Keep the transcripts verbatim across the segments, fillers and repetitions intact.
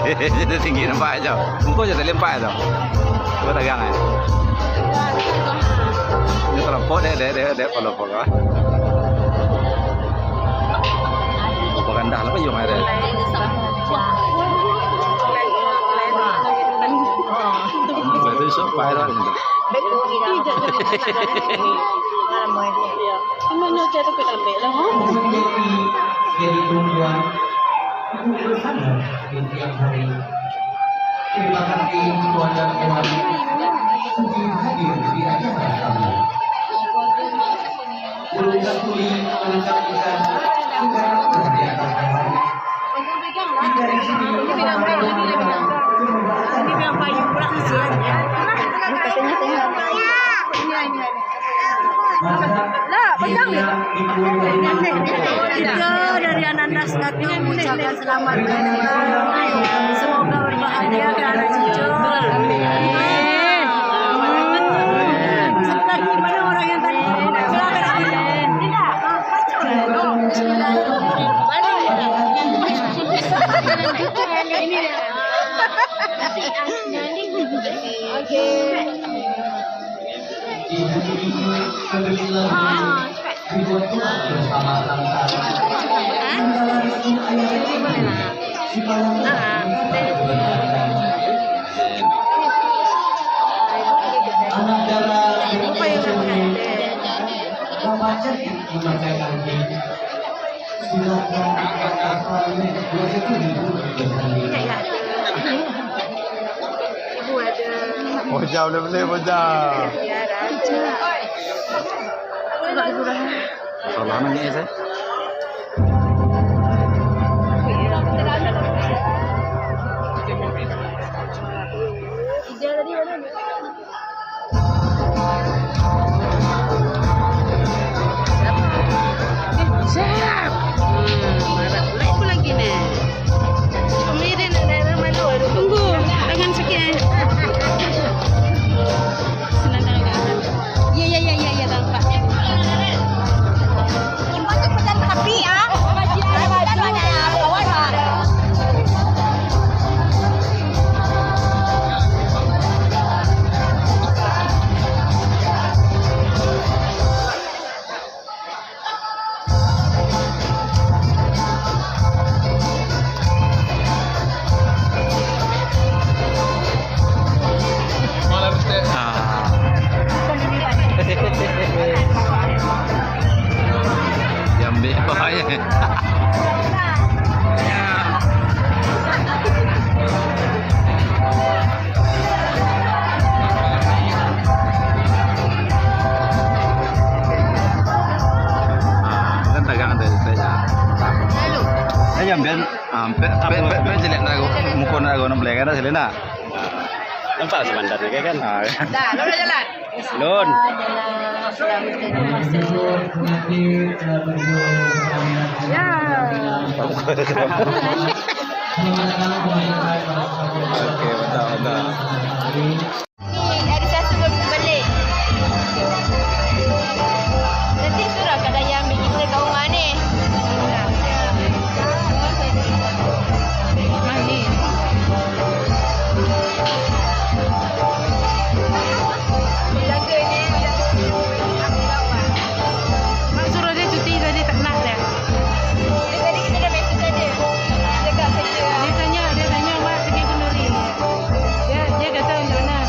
Jadi tinggi nampak aja. Muko je tadi empat tu. Cuba tagang eh. Ini kelompok dek, dek, dek, dek kelompok ah. Apa kandah lah payung ada. Itu sok pai lah. Betul. Iya. Emang nyo cak tu kena ambil lah. Jadi tumbuhan untuk bersandar di tiap hari. Terima kasih Tuan dan Tuan sudah hadir di acara kami. Ulun Kasturi menangkap ikan, ikan di atas awan. Ikan di sini. Lah, pegang. Kita dari Ananda Satu mengucapkan selamat hari raya. Semoga berbahagia dan cucu. Amin. Satu lagi, mana orang yang tadi? Silakan. Oke. Silakan angkat asalnya, dua satu ribu. Ibu ada. Bojang boleh beli bojang. Ya, ada. Salah nanya saya. Ija tadi mana? Siap. Hmm, marah pula ibu lagi ni. Pemirin nak daerah malu, aduh. Tunggu, tangan sakit, eh. Senang, tangan, tangan. Ya, ya, ya, ya, ya, tampak. Cepat, cepat, tapi, ah. Kawan, ah. Ah. Diambil. Ah, kan tagang tadi, tadi. Lalu. Eh, yang ben, ah, pe, pe, pe, pe, jelek nak muko nak guna beli kan, jelek nak. Nampak sebentar ni kan? Ah, ya. Dah, lalu jalan. Lun. Ya. Oke, mantap, mantap. Ni, dari siapa suruh kita balik? Nanti suruh Kak Dayang ambil kita kat rumah ni. Rumah ni. Mak suruh dia cuti tadi, tak nak dia. Dia tadi kita dah message dia. Dia cakap kerja. Dia tanya, dia tanya mak pergi kenduri. Dia, dia kata macam mana?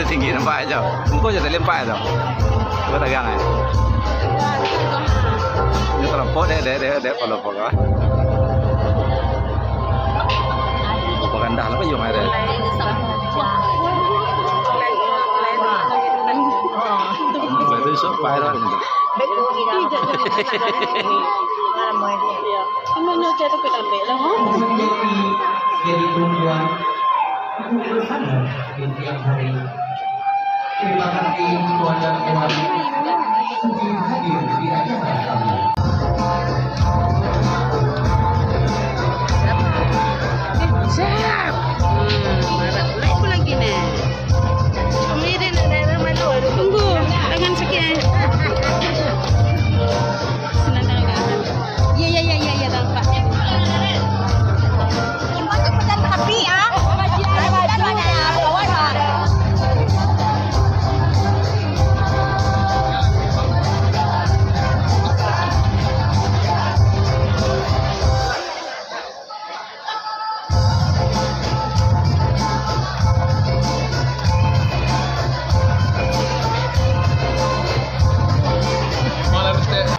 Tinggi nampak aja. Muka je tadi empat tu. Kau tagang eh. Ini terlempok deh, deh, deh, deh, kalau apa kau. Apa rendah lah, apa yang ada. Itu sok viral gitu. Iya. Emang nyo cak tapi lambek lah, ha? Jadi perempuan, aku bersama di tiap hari. Terima kasih Tuan dan Puan sudah hadir di acara kami. Siap. Hmm, barat. Naik pun lagi ni. Tunggu, tangan sakit, eh. Senang tangan, tangan. Iya, iya, iya, iya, iya, tampak. Cepat, cepat, jangan api, ah. Cepat, kawan, ah.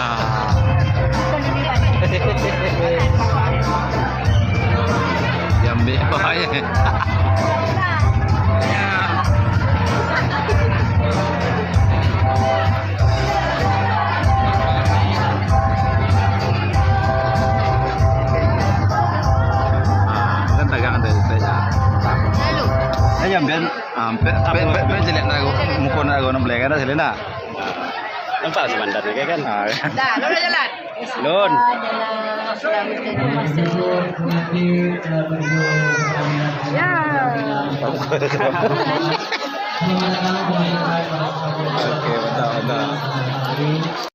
Ah. Diambil awaknyo. Ah, kan tagang dari saya. Lalu. Eh, yang ben, ah, pe, pe, pe, pe, jelek nak muko nak guna beli kan, jelek nak. Nampak sebentar ni kan? Ah, ya. Dah, lu dah jalan. Lun. Ya. Oke, mantap, mantap.